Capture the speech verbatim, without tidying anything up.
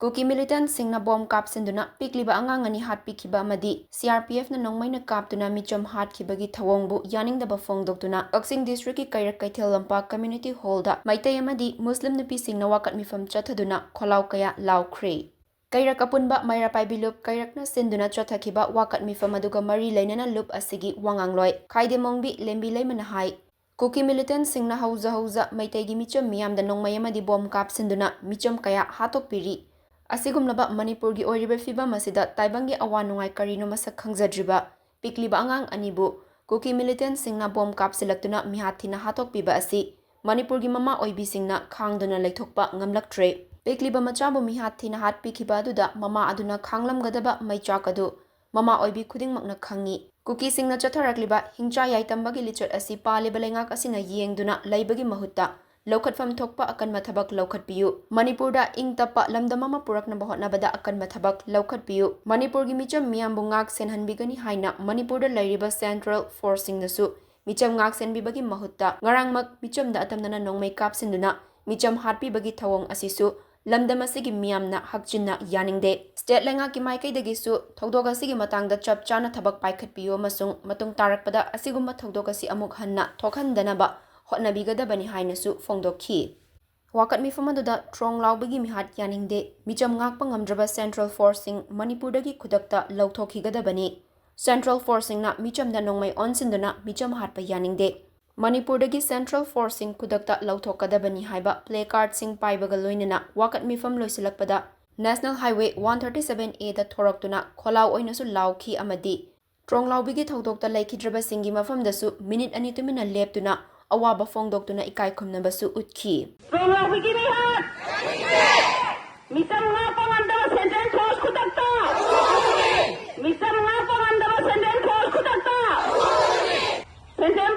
ꯀꯨꯀꯤ ꯃꯤꯂꯤꯇꯦꯟꯠꯁꯤꯡꯅ bomb ꯀꯥꯞꯁꯤꯟꯗꯨꯅ ꯄꯤꯛꯂꯤꯕ ꯑꯉꯥꯡ ꯑꯅꯤ ꯍꯥꯠꯄꯤꯈꯤꯕ ꯑꯃꯗꯤ ꯁꯤ ꯑꯥꯔ ꯄꯤ ꯑꯦꯐꯅ ꯅꯣꯡꯃꯩꯅ ꯀꯥꯞꯇꯨꯅ ꯃꯤꯆꯝ ꯍꯥꯠꯈꯤꯕꯒꯤ ꯊꯧꯑꯣꯡꯕꯨ ꯌꯥꯅꯤꯡꯗꯕ ꯐꯣꯡꯗꯣꯛꯇꯨꯅ ꯀꯛꯆꯤꯡ ꯗꯤꯁꯇ꯭ꯔꯤꯛꯀꯤ ꯀꯩꯔꯛ ꯀꯩꯊꯦꯜ ꯂꯝꯄꯥꯛ ꯀꯝꯃ꯭ꯌꯨꯅꯤꯇꯤ ꯍꯣꯜꯗ ꯃꯩꯇꯩ ꯑꯃꯗꯤ ꯃꯨꯁꯂꯤꯝ ꯅꯨꯄꯤꯁꯤꯡꯅ ꯋꯥꯀꯠ ꯃꯤꯐꯝ ꯆꯠꯊꯗꯨꯅ ꯈꯣꯜꯂꯥꯎ ꯀꯌꯥ ꯂꯥꯎꯈ꯭ꯔꯦ꯫ ꯀꯩꯔꯛ ꯑꯄꯨꯟꯕ ꯃꯩꯔꯥ ꯄꯥꯏꯕꯤ ꯂꯨꯞ ꯀꯩꯔꯛꯅ ꯁꯤꯟꯗꯨꯅ ꯆꯠꯊꯈꯤꯕ ꯋꯥꯀꯠ ꯃꯤꯐꯝ ꯑꯗꯨꯒ ꯃꯔꯤ ꯂꯩꯅꯅ ꯂꯨꯞ ꯑꯁꯤꯒꯤ ꯋꯥꯉꯥꯡꯂꯣꯏ ꯈꯥꯏꯗꯦꯃꯣꯡꯕꯤ ꯂꯦꯝꯕꯤ ꯂꯩꯃꯅ ꯍꯥꯏ, ꯀꯨꯀꯤ ꯃꯤꯂꯤꯇꯦꯟꯠꯁꯤꯡꯅ ꯍꯧꯖ ꯍꯧꯖ ꯃꯩꯇꯩꯒꯤ ꯃꯤꯆꯝ ꯃꯤꯌꯥꯝꯗ ꯅꯣꯡꯃꯩ ꯑꯃꯗꯤ ꯕꯣꯝ ꯀꯥꯞꯁꯤꯟꯗꯨꯅ ꯃꯤꯆꯝ ꯀꯌꯥ ꯍꯥꯠꯇꯣꯛꯄꯤꯔꯤ꯫ ꯑꯁꯤꯒꯨꯝꯂꯕ ꯃꯅꯤꯄꯨꯔꯒꯤ ꯑꯣꯏꯔꯤꯕ ꯐꯤꯕꯝ ꯑꯁꯤꯗ ꯇꯥꯏꯕꯪꯒꯤ ꯑꯋꯥ ꯅꯨꯡꯉꯥꯏ ꯀꯔꯤꯅꯣ ꯃꯁꯛ ꯈꯪꯖꯗ꯭ꯔꯤꯕ ꯄꯤꯛꯂꯤꯕ ꯑꯉꯥꯡ ꯑꯅꯤꯕꯨ ꯀꯨꯀꯤ ꯃꯤꯂꯤꯇꯦꯟꯠꯁꯤꯡꯅ ꯕꯣꯝ ꯀꯥꯞꯁꯤꯜꯂꯛꯇꯨꯅ ꯃꯤꯍꯥꯠ ꯊꯤꯅ ꯍꯥꯠꯇꯣꯛꯄꯤꯕ ꯑꯁꯤ ꯃꯅꯤꯄꯨꯔꯒꯤ ꯃꯃꯥ ꯑꯣꯏꯕꯤꯁꯤꯡꯅ ꯈꯥꯡꯗꯨꯅ ꯂꯩꯊꯣꯛꯄ ꯉꯝꯂꯛꯇ꯭ꯔꯦ꯫ ꯄꯤꯛꯂꯤꯕ ꯃꯆꯥꯕꯨ ꯃꯤꯍꯥꯠ ꯊꯤꯅ ꯍꯥꯠꯄꯤꯈꯤꯕ ꯑꯗꯨꯗ ꯃꯃꯥ ꯑꯗꯨꯅ ꯈꯥꯡꯂꯝꯒꯗꯕ ꯃꯩꯆꯥꯛ ꯑꯗꯨ ꯃꯃꯥ ꯑꯣꯏꯕꯤ ꯈꯨꯗꯤꯡꯃꯛꯅ ꯈꯪꯏ꯫ ꯀꯨꯀꯤꯁꯤꯡꯅ ꯆꯠꯊꯔꯛꯂꯤꯕ ꯍꯤꯡꯆꯥ ꯌꯥꯏꯇꯝꯕꯒꯤ ꯂꯤꯆꯠ ꯑꯁꯤ ꯄꯥꯜꯂꯤꯕ ꯂꯩꯉꯥꯛ ꯑꯁꯤꯅ ꯌꯦꯡꯗꯨꯅ ꯂꯩꯕꯒꯤ ꯃꯍꯨꯠꯇ ꯂꯧꯈꯠꯐꯝ ꯊꯣꯛꯄ ꯑꯀꯟꯕ ꯊꯕꯛ ꯂꯧꯈꯠꯄꯤꯌꯨ꯫ ꯃꯅꯤꯄꯨꯔꯗ ꯏꯪ ꯇꯞꯄ ꯂꯝꯗꯝ ꯑꯃ ꯄꯨꯔꯛꯅꯕ ꯍꯣꯠꯅꯕꯗ ꯑꯀꯟꯕ ꯊꯕꯛ ꯂꯧꯈꯠꯄꯤꯌꯨ꯫ ꯃꯅꯤꯄꯨꯔꯒꯤ ꯃꯤꯆꯝ ꯃꯤꯌꯥꯝꯕꯨ ꯉꯥꯛ ꯁꯦꯟꯍꯟꯕꯤꯒꯅꯤ ꯍꯥꯏꯅ ꯃꯅꯤꯄꯨꯔꯗ ꯂꯩꯔꯤꯕ ꯁꯦꯟꯇ꯭ꯔꯦꯜ ꯐꯣꯔꯁꯁꯤꯡꯅꯁꯨ ꯃꯤꯆꯝ ꯉꯥꯛ ꯁꯦꯟꯕꯤꯕꯒꯤ ꯃꯍꯨꯠꯇ ꯉꯔꯥꯡꯃꯛ ꯃꯤꯆꯝꯗ ꯑꯇꯝꯅꯅ ꯅꯣꯡꯃꯩ ꯀꯥꯞꯁꯤꯟꯗꯨꯅ ꯃꯤꯆꯝ ꯍꯥꯠꯄꯤꯕꯒꯤ ꯊꯧꯑꯣꯡ ꯑꯁꯤꯁꯨ ꯂꯝꯗꯝ ꯑꯁꯤꯒꯤ ꯃꯤꯌꯥꯝꯅ ꯍꯛꯆꯤꯟꯅ ꯌꯥꯅꯤꯡꯗꯦ꯫ ꯁ꯭ꯇꯦꯠ ꯂꯩꯉꯥꯛꯀꯤ ꯃꯥꯏꯀꯩꯗꯒꯤꯁꯨ ꯊꯧꯗꯣꯛ ꯑꯁꯤꯒꯤ ꯃꯇꯥꯡꯗ ꯆꯞ ꯆꯥꯅ ꯊꯕꯛ ꯄꯥꯏꯈꯠꯄꯤꯌꯨ ꯑꯃꯁꯨꯡ ꯃꯇꯨꯡ ꯇꯥꯔꯛꯄꯗ ꯑꯁꯤꯒꯨꯝꯕ ꯊꯧꯗꯣꯛ ꯑꯁꯤ ꯑꯃꯨꯛ ꯍꯟꯅ ꯊꯣꯛꯍꯟꯗꯅꯕ ꯍꯣꯠꯅꯕꯤꯒꯗꯕꯅꯤ ꯍꯥꯏꯅꯁꯨ ꯐꯣꯡꯗꯣꯛꯈꯤ꯫ ꯋꯥꯀꯠ ꯃꯤꯐꯝ ꯑꯗꯨꯗ ꯊ꯭ꯔꯣꯡ ꯂꯥꯎꯕꯒꯤ ꯃꯤꯍꯥꯠ ꯌꯥꯅꯤꯡꯗꯦ, ꯃꯤꯆꯝ ꯉꯥꯛꯄ ꯉꯝꯗ꯭ꯔꯕ ꯁꯦꯟꯇ꯭ꯔꯦꯜ ꯐꯣꯔꯁꯁꯤꯡ ꯃꯅꯤꯄꯨꯔꯗꯒꯤ ꯈꯨꯗꯛꯇ ꯂꯧꯊꯣꯛꯈꯤꯒꯗꯕꯅꯤ, ꯁꯦꯟꯇ꯭ꯔꯦꯜ ꯐꯣꯔꯁꯁꯤꯡꯅ ꯃꯤꯆꯝꯗ ꯅꯣꯡꯃꯩ ꯑꯣꯟꯁꯤꯟꯗꯨꯅ ꯃꯤꯆꯝ ꯍꯥꯠꯄ ꯌꯥꯅꯤꯡꯗꯦ, ꯃꯅꯤꯄꯨꯔꯗꯒꯤ ꯁꯦꯟꯇ꯭ꯔꯦꯜ ꯐꯣꯔꯁꯁꯤꯡ ꯈꯨꯗꯛꯇ ꯂꯧꯊꯣꯛꯀꯗꯕꯅꯤ ꯍꯥꯏꯕ ꯄ꯭ꯂꯦ ꯀꯥꯔꯗꯁꯤꯡ ꯄꯥꯏꯕꯒ ꯂꯣꯏꯅꯅ ꯋꯥꯀꯠ ꯃꯤꯐꯝ ꯂꯣꯏꯁꯤꯜꯂꯛꯄꯗ national highway one thirty seven ꯑꯦꯗ ꯊꯣꯔꯛꯇꯨꯅ ꯈꯣꯜꯂꯥꯎ ꯑꯣꯏꯅꯁꯨ ꯂꯥꯎꯈꯤ ꯑꯃꯗꯤ ꯊ꯭ꯔꯣꯡ ꯂꯥꯎꯕꯤꯒꯤ ꯊꯧꯗꯣꯛꯇ ꯂꯩꯈꯤꯗ꯭ꯔꯕꯁꯤꯡꯒꯤ ꯃꯐꯝꯗꯁꯨ ꯃꯤꯅꯤꯠ ꯑꯅꯤ ꯇꯨꯃꯤꯟꯅ ꯂꯦꯞꯇꯨꯅ ꯑꯋꯥꯕ ꯐꯣꯡꯗꯣꯛꯇꯨꯅ ꯏꯀꯥꯏ ꯈꯨꯝꯅꯕꯁꯨ ꯎꯠꯈꯤ꯫ ꯊ꯭ꯔꯣꯡ ꯂꯥꯎꯕꯤꯒꯤ ꯃꯤꯍꯥꯠ! ꯃꯤꯆꯝ ꯉꯥꯛꯄ ꯉꯝꯗꯕ ꯁꯦꯟꯇ꯭ꯔꯦꯜ ꯐꯣꯔꯁ ꯈꯨꯗꯛꯇ! ꯃꯤꯆꯝ ꯉꯥꯛꯄ ꯉꯝꯗꯕ ꯁꯦꯟꯇ꯭ꯔꯦꯜ ꯐꯣꯔꯁ ꯈꯨꯗꯛꯇ! ꯁꯦꯟꯇ꯭ꯔꯦꯜ